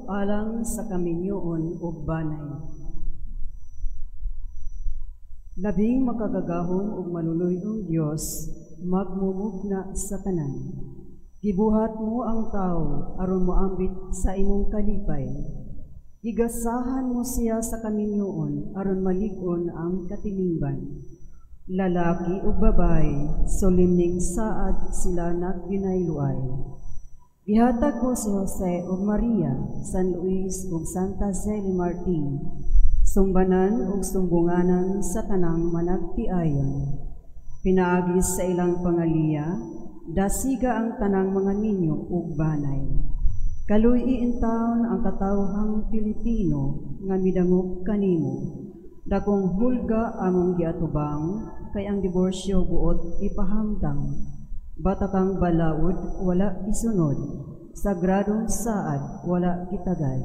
alang sa kaminyoon ug banay. Labing makagagahom ug maluluy-ong Dios, magmumugna sa tanan. Gibuhat mo ang tao aron moambit sa imong kalipay. Gigasahan mo siya sa kaminyoon aron malig-on ang katilingban. Lalaki ug babaye, solemneng saad sila nagbinayloay. Gihatag mo si Jose ug Maria, San Luis ug Santa Zeli Martin, sumbanan ug sumbunganan sa tanang managtiayon. Pinaagi sa ilang pangaliya, dasiga ang tanang mga minyo ug banay. Kaluy-i intawon ang katawhang Pilipino nga midangop kanimo. Dakong hulga among giatubang, kay ang diborsyo buot ipahamtang. Batakang balaod wala isunod, sagradong saad wala gitagad.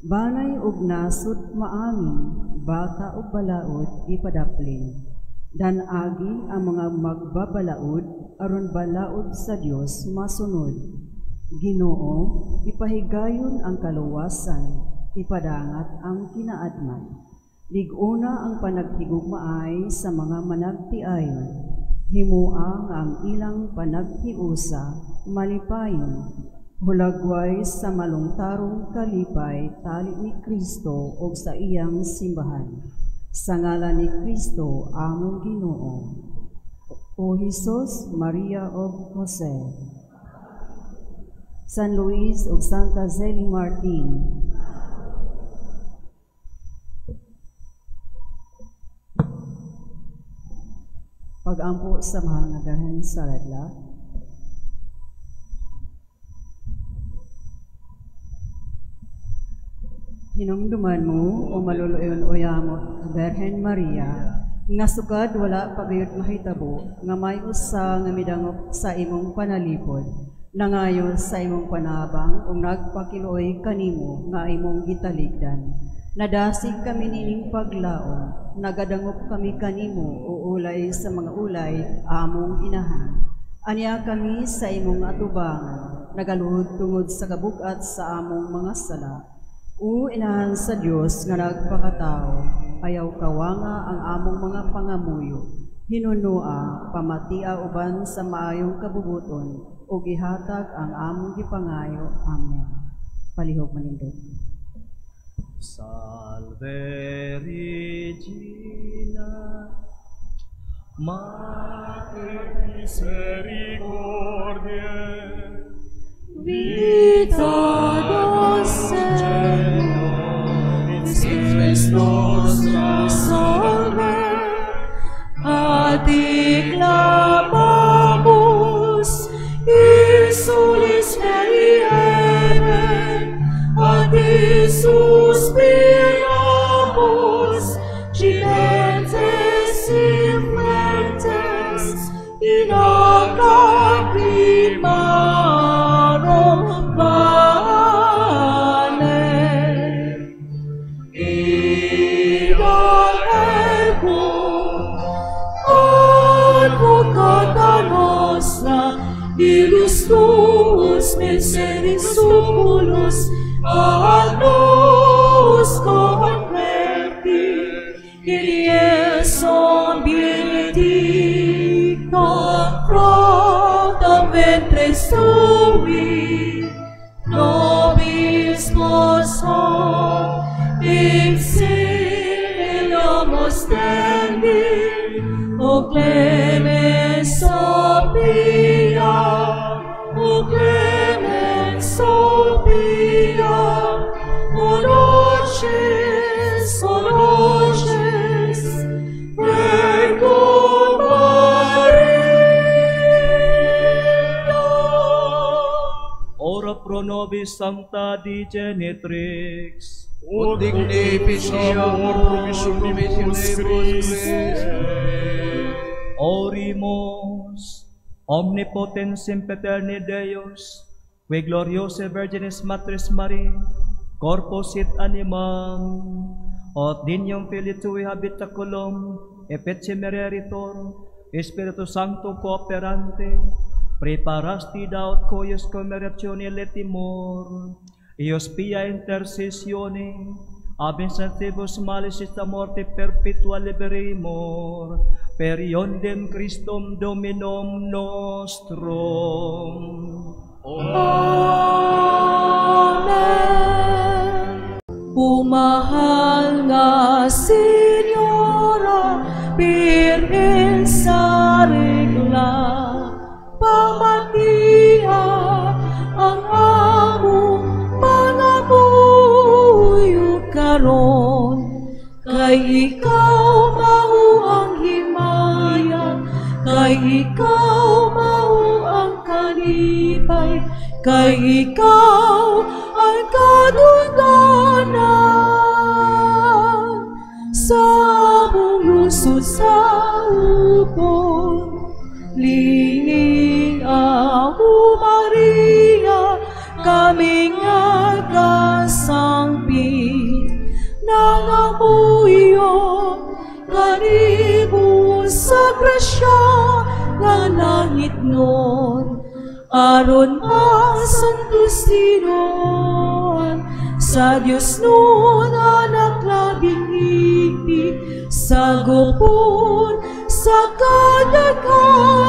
Banay ug nasud maangin, bata ug balaod ipadaplin. Dan-agi ang mga magbabalaod aron balaod sa Dios masunod. Ginoo, ipahigayon ang kaluwasan, ipadangat ang kinaadman. Lig-una ang panaghigugmaay sa mga managtiayon. Himua nga ang ilang panaghiusa malipayon. Hulagway sa malungtarong kalipay tali ni Kristo ug sa iyang simbahan. Sa ngalan ni Kristo among Ginoo. O Hesus, Maria ug Jose, San Luis ug Santa Zeli Martin, Pag-ampo sa mahal nga Birhen sa Regla. Hinumduman mo, o maluluyon o yamot, Birhen Maria, nga sukad wala pagayod mahitabo, nga may usa nga midangop sa imong panalipod, nangayo sa imong panabang, ug nagpakiluoy kanimo nga imong gitaligdan. Nadasig kami nining paglaom, nagadangop kami kanimo o ulay sa mga ulay among inahan. Aniya kami sa imong atubangan, nagaluhod tungod sa kabug-at sa among mga sala. O inahan sa Dios nga nagpakatao, ayaw kawanga ang among mga pangamuyo. Hinunua, pamatia uban sa maayong kabubuton, ug ihatag ang among gipangayo. Amen. Palihog manindot. Salve Regina, Mater misericordiae, vita nostra, spes nostra salve, a te clamamus, insulis meriere, a te suspiramus, gimentes in flentes, in hoc lacrimarum vale. Ida ergo, advocata nostra, ilus tuus miseris oculos, ad nos converti, Kyrie son benedicta, fructum ventris tui, nobis post hoc exilium ostendi, o clemens Sophia, o clemens Sophia, o noches, Virgo Maria. Ora pro nobis sancta Dei genitrix, ut Ut dignificio amor promissionibus Christi. Orimus, omnipotens sempeterni Deus, qui gloriose Virginis Matris Maria, corpus et animam, ot dignum Filii tui habitaculum, epece mereritor, Spiritu Sancto cooperante, preparasti daut cuius commeratione letimur, Eius pia intercessione, ab incessantibus malis et morte perpetua liberemur, per eundem Christum Dominum nostrum. Amen. O mahal nga Senyora, Birhen sa regla, pamatia ang among mga buyo karon, kay ikaw mao ang himaya, kay ikaw mao ang kalipay, kay ikaw ang kadungganan sa among lungsod sa Upon. Linging ako, Maria, kami nga kasangpit, nangamuyo kanimo sa grasya nga langitnon, aron masantos tinuohan sa Dios nun Anak labing higpit, sagupon sa kadaghanan.